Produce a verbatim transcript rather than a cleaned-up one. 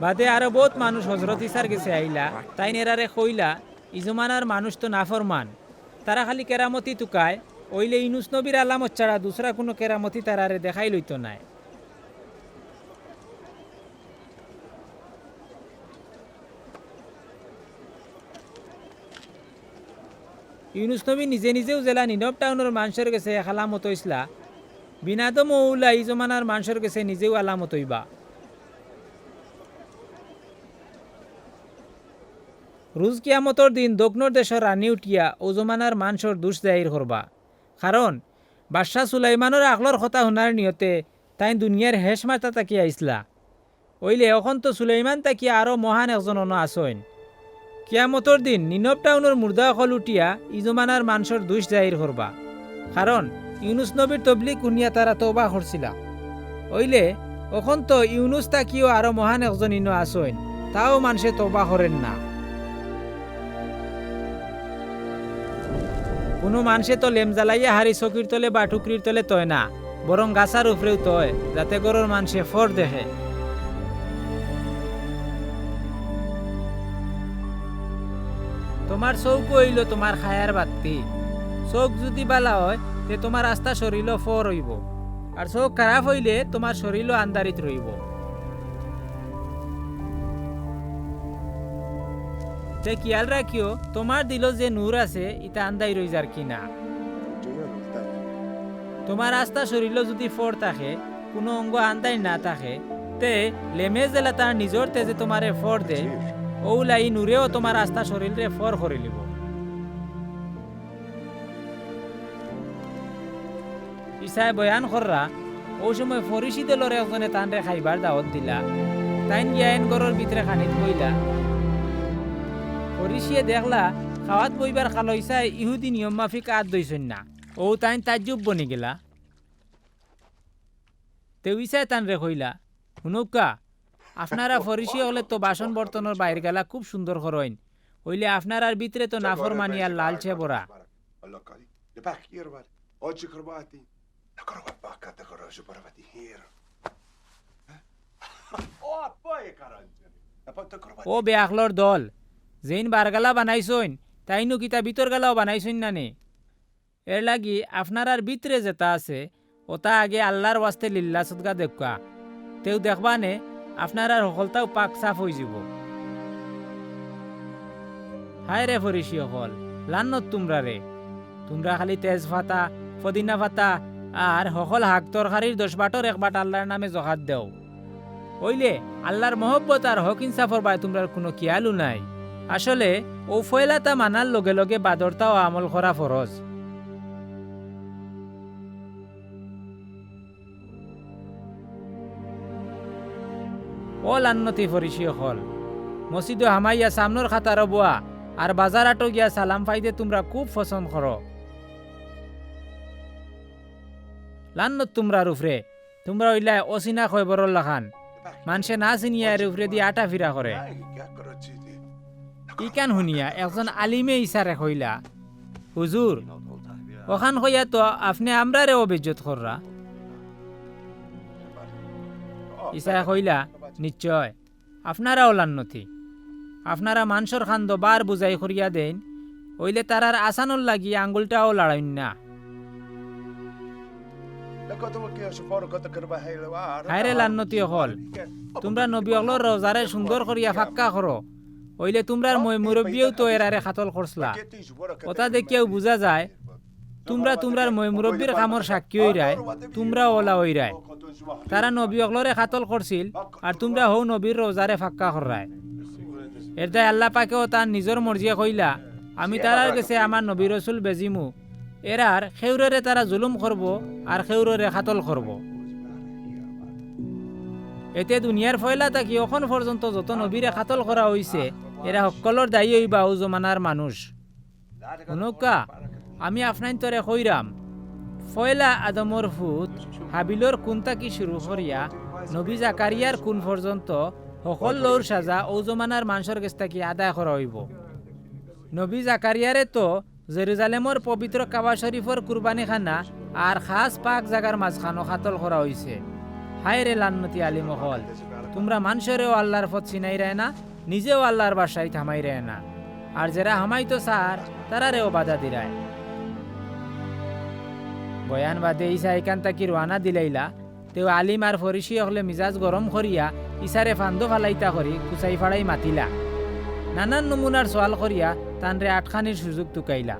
বাদে আরো বউত মানুষ হজরত ইছার গেছে আইলা, তাইন এরারে কইলা, "ই জমানার মানুষ তো নাফরমান, তারা খালি কেরামতি তুকায়, অইলে ইউনুস নবীর আলামত ছাড়া দুসরা কুনু কেরামতি তারারে দেখাইল অইতো নায়।" ইউনুস নবী নিজে নিজেউ যেলা নিনব টাউনর মানষর গেছে এক আলামত অইছলা, বিন আদমও অউলা ই জমানার মানষর গেছে নিজেউ আলামত অইবা। রুজ কিয়ামতর দিন দক্ষিণর দেশর রানী উঠিয়া অউ জমানার মানষর দুষ জাহির করবা। কারণ বাদশা সুলাইমানর আকলর কথা হুনার নিয়তে তাইন দুনিয়ার হেশ মাথা থাকি আইছলা। অইলে অখন তো সুলাইমান থাকি আরো মহান একজন অনো আছইন। কিয়ামতর দিন নিনব টাউনর মুর্দা অকল উঠিয়া ই জমানার মানষর দুষ জাহির করবা। কারণ ইউনুস নবীর তবলিগ হুনিয়া তারা তওবা করছিলা। অইলে অখন তো ইউনুস থাকিও আরো মহান একজন ইনো আছইন, তাও মানষে তওবা করের না। কুনু মানষে তো লেম জ্বালাইয়া হারি চকির তলে বা টুকরির তলে তয় না, বরং গাছার উপরেউ তয়, যাতে ঘরর মানষে ফর দেখে। তুমার চউখ অইলো তুমার কায়ার বাত্তি। চউখ যুদি ভালা অয়, তে তুমার আস্তা শরীলো ফর অইবো, আর চউখ খারাপ অইলে তুমার শরীলো আন্দারিত রইবো। তে খিয়াল রাখিও, তুমার দিলো যে নূর আছে, ইতা আন্দাইর অইযার কি না। তুমার আস্তা শরীলো যুদি ফর থাকে, কুনু অঙ্গ আন্দাইর না থাকে, তে লেমে যেলা তার নিজর তেজে তুমারে ফর দেয়, অউলা ই নূরেও তুমার আস্তা শরীলরে ফর করিলিবো। ইছায় বয়ান কররা, অউ সময় ফরিশি দলর একজনে তানরে খাইবার দাওত দিলা। তাইন গিয়া এন ঘরর ভিতরে খানিত বইলা। ফরিশিয়ে দেখলা, খাওয়াত বইবার কালো ইছায় ইহুদি নিয়ম মাফিক আত ধইছইন না। অউ তাইন তাজ্জুব বনি গেলা। তেউ ইছায় তানরে কইলা, "হুনউক্কা, আপনারা ফরিশি অকলে তো বাসন বর্তনর বাইর গালা খুব সুন্দর করইন, অইলে আপনারার ভিতরে তো নাফরমানি আর লালচে ভরা।" ও বেআক্কলর দল, যেইন বারগালা বানাইছইন, তাইনউ কিতা ভিতরগালাও বানাইছইন না নি? এর লাগি আপনারার ভিতরে যেতা আছে, অতা আগে আল্লার ওয়াস্তে লিল্লা সদকা দেউক্কা। তেউ দেখবা নে, আপনারার হকলতাউ পাক সাফ অইযিবো। হায় রে ফরিশি অকল, লান্নত তুমরারে। তুমরা খালি তেজ ফাতা, ফদিনা ফাতা আর হকল হাগ-তরকারির দশ বাটর এক বাট আল্লার নামে জকাত দেও। অইলে আল্লার মহব্বত আর হক ইনসাফর বায় তুমরার কুনু খিয়ালউ নাই। আসলে, অউ ফয়লাতা মানার লগে লগে বাদরতাও আমল করা ফরজ। ও লান্নতি ফরিশি অকল, মসজিদো হামাইয়া সামনর কাতারো বওয়া আর বাজার আটো গিয়া সালাম ফাইতে তুমরা খুব পছন্দ করো। লান্নত তুমরার উপরে, তুমরা অইলায় অচিনা কয়বরর লাখান। মানষে না চিনিয়া এর উপরেদি আটা ফিরা করে। ইখান হুনিয়া একজন আলিমে ইছারে কইলা, "হুজুর, অখান কইয়া তো আপনে আমরারেও বেইজ্জত কররা।" ইছায় কইলা, "নিশ্চয়, আপনারাও লান্নতি। আপনারা মানষর কান্দো বার বুঝাই করিয়া দেইন, অইলে তারার আসানর লাগি আঙ্গুলটাও লাড়াইন না।" হায়রে লান্নতি অকল, তুমরা নবী অকলর রওজারে সুন্দর করিয়া ফাক্কা করো, অইলে তুমরার ময়-মুরব্বিয়েও তো এরারে কাতল করছলা। অতা দেখিয়াউ বুঝা যায়, তুমরা তুমরার ময়-মুরব্বির কামর সাক্ষী অইরায়, তুমরাও অলা অইরায়। তারা নবী অকলরে কাতল করছিল, আর তুমরা হউ নবীর রওজারে ফাক্কা কররায়। এরদায় আল্লা পাকেও তান নিজর মর্জিয়ে কইলা, "আমি তারার গেছে আমার নবী-রসুল বেজিমু, এরার কেউররে তারা জুলুম করবো আর কেউররে কাতল করবো।" এতে দুনিয়ার ফয়লা থাকি অখন পর্যন্ত যত নবীরে কাতল করা অইছে, এরা হক্কলর দায়ী অইবা অউ জমানার মানুষ। হুনউক্কা, আমি আপনাইন্তরে কইরাম, ফয়লা আদমর ফুত হাবিলর খুন থাকি শুরু করিয়া নবী জাকারিয়ার খুন পর্যন্ত হকলর সাজা অউ জমানার মানষর গেছ থাকি আদায় করা অইবো। নবী জাকারিয়ারে তো জেরুজালেমর পবিত্র কাবা শরীফর কুরবানিখানা আর খাছ পাক জাগার মাজখানো কাতল করা অইছে। হায় রে লান্নতি আলিম অকল, তুমরা মানষরেও আল্লার পথ চিনাইরায় না, নিজেও আল্লার বাদশাইত হামাইরায় না, আর যেরা হামাইতো চার, তারারেও বাধা দিরায়। বয়ান বাদে ইছা ইখান থাকি রওয়ানা দিলাইলা। তেউ আলিম আর ফরিশি অকলে মিজাজ গরম করিয়া ইছারে ফান্দো ফালাইতা করি কুচাই ফাড়াই মাতিলা। নানান নমুনার সওয়াল করিয়া তানরে আটকানির সুযোগ তুকাইলা।